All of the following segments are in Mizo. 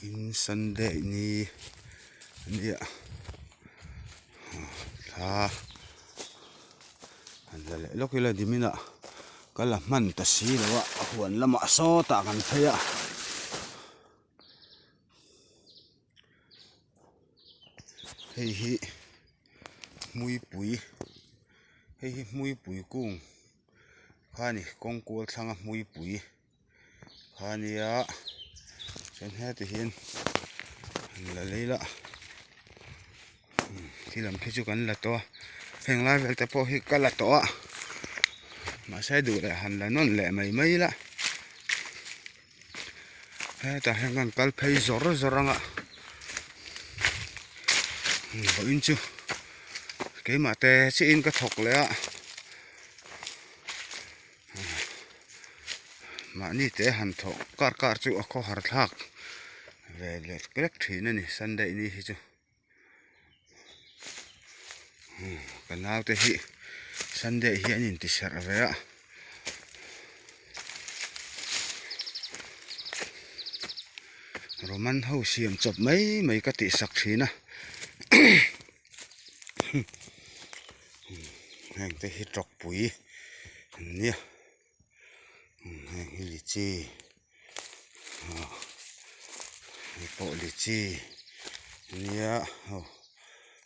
In Sunday ni a nia thla han la leh lawk ila diminah ka la hman ta si lo a a huan lamah sawtah kan phei a. Hei hi hmuipui hei hi hmuipui kung kha a ni kawng kual thlanga hmuipui kha a nia chuan heti hian an la lei la khi lam khi chu kan la tawh a heng lai vel te pawh hi ka la tawh a mahse duh leh han la nawn leh mai mai ila. Hetah hian kan kal phei zawr zawr ang a vawiin chu keimah te chiahin ka thawk leh a mahni te han thawk kar kar chu a khawhar thlak ve lek lek thin a ni sunday ni hi chu ka naute hi sunday hi an intiserh ve a. Roman ho siam chawp mai mai ka tih sak thin a heng te hi tawkpui an nia heng hi lichi hei pawh lichi ania aw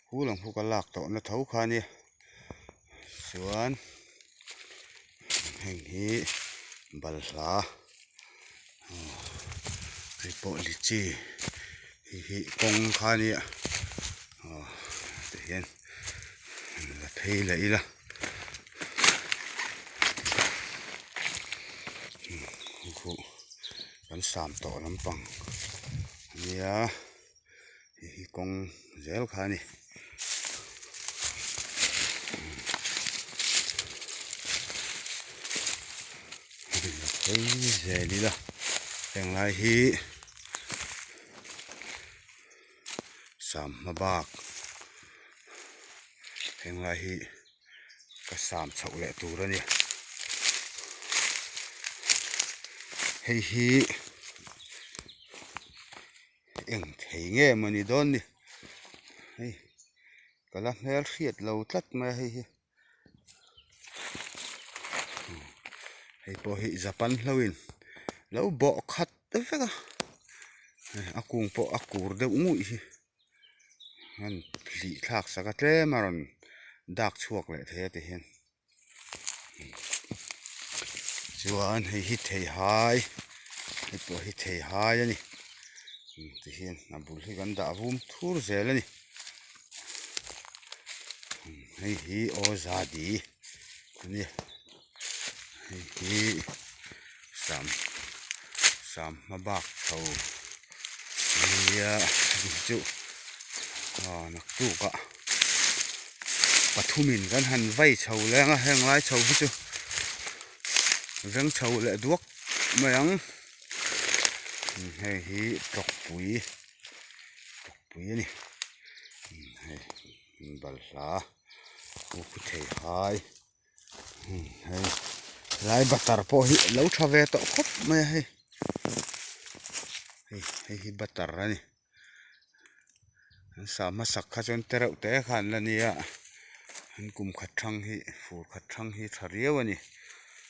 hu lang pawh ka lak tawh na tho kha ania chuan heng hi balhla hei pawh lichi hei hi kawng kha ania aw tihian la phei leh ila. Kan sam tawh lampang ania hei hi kawng zel kha a ni. Phei zel ila heng lai hi sam hma bak heng lai hi. Ka sam chhoh leh tur a ni hei hi eng thei nge maw ni dawn ni hei ka la hmel hriat lo tlat mai a hei hi hei pawh hi japan hlo in lo bawh khat vek a a kung pawh a kur deuh nguih hi. an hlih thlak sak a tlem a rawn dak chhuak leh thei a ti hian chuan hei hi theihai hei pawh hi theihai a ni ti hian a bul hi kan dah vum thur zel a ni hei hi awzadi a ni hei hi sam sam hma bak chho nia hei chu aw naktuk ah pathumin kan han vai chho leng a heng lai chho hi chu veng chho leh duak mai ang hei hi tawkpui tawkpui a ni hei balhla kukhu thei hai. Hei lai butter pawh hi lo tha ve tawh khawp mai a hei hei hei hi butter a ni an sah hmasak kha chuan te reuh te kha an la nia an kum khat thang hi fur khat thang hi tha riau a ni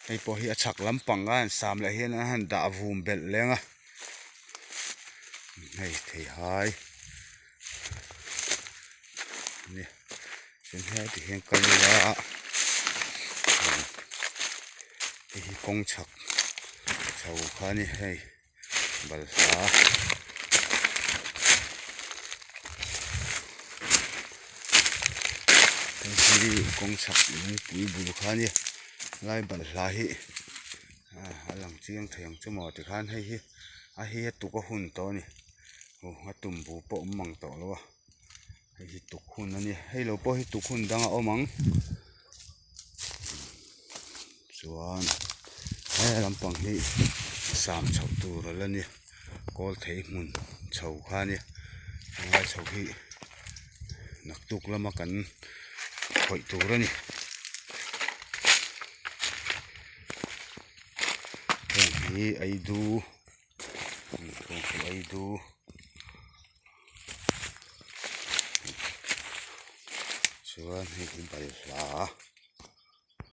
hei pawh hi a chhak lampang a an sam leh hian an han dah vum belh leng a hei theihai a ni. Chuan helai hian kal ila hei hi kawng chhak chho kha a ni hei balhla hei hi kawng chhak lungpui bul kha a ni lai balhla hi a lang chiang thei ang chu maw tikhan hei hi a hi a tuk a hun tawh a ni aw a tumbu pawh a awm mang tawh lo a. Hei hi tuk hun a ni hei lo pawh hi tuk hun dang a awm ang chuan he lampang hi sam chhoh tur a la ni kawl thei hmun chho kha a ni helai chho hi naktuk lama kan khawih tur a ni heng hi eidu eidu. Chuan hei hi balhla.